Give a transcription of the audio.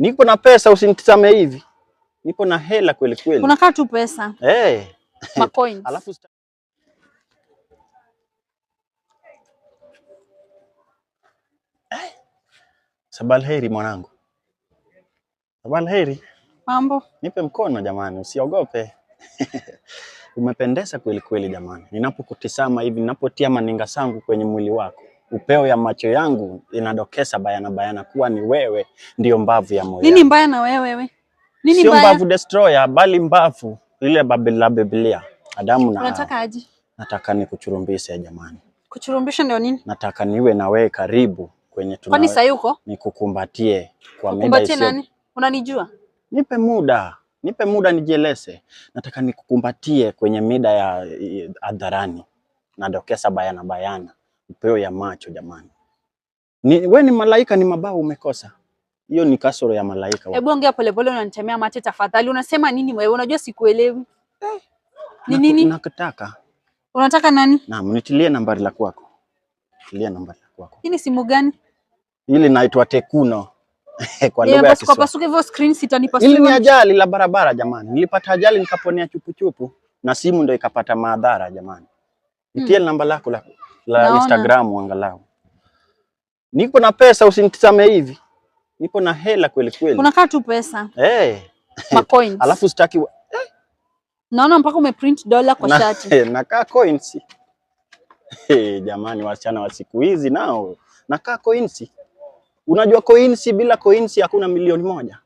Niko na pesa, usinitazame hivi. Niko na hela kweli kweli. Unakaa tu pesa. Eh. Ma coins. Alafu Sabalheri mwanangu. Sabalheri. Mambo. Nipe mkono jamani, usiogope. Umependeza kweli kweli jamani. Ninapokutizama hivi, ninapotia maninga zangu kwenye mwili wako, upeo ya macho yangu inadokeza bayana bayana kuwa ni wewe ndio mbavu ya moyo. Nini mbaya na wewe wewe? Nini Sio mbaya? mbavu destroyer, bali mbavu ile la Biblia. Adamu na Unataka aje? Nataka nikuchurumbishe jamani. Kuchurumbisha ndio nini? Nataka niwe na wewe karibu kwenye tuna. Kwani sasa yuko? Nikukumbatie kwa muda Kukumbatie isiyo. nani? Unanijua? Nipe muda. Nipe muda nijieleze. Nataka nikukumbatie kwenye mida ya hadharani. Nadokeza bayana bayana. Upeo ya macho jamani. Ni, we ni malaika, ni mabao umekosa. Hiyo ni kasoro ya malaika. Hebu ongea polepole, unanitemea mate tafadhali. Unasema nini wewe? Unajua sikuelewi. Ni nini? Nakutaka. Unataka nani? Naam, nitilie nambari la kwako. Nitilie nambari la kwako. Hii ni simu gani? Hili naitwa Tekuno. Kwa lugha ya Pasuka Kiswahili. pasuka hivyo screen sitanipasua. Hili ni ajali la barabara jamani. Nilipata ajali nikaponea chupuchupu na simu ndio ikapata madhara jamani. Nitie namba lako la Naona. Instagram angalau. Niko na pesa, usinitazame hivi. Niko na hela kweli kweli. Unakaa tu pesa. Eh. Ma coins. Alafu sitaki Naona mpaka umeprint dola kwa shati. Nakaa coins. Jamani, wasichana wa siku hizi nao nakaa coins. Unajua coins, bila coins hakuna milioni moja.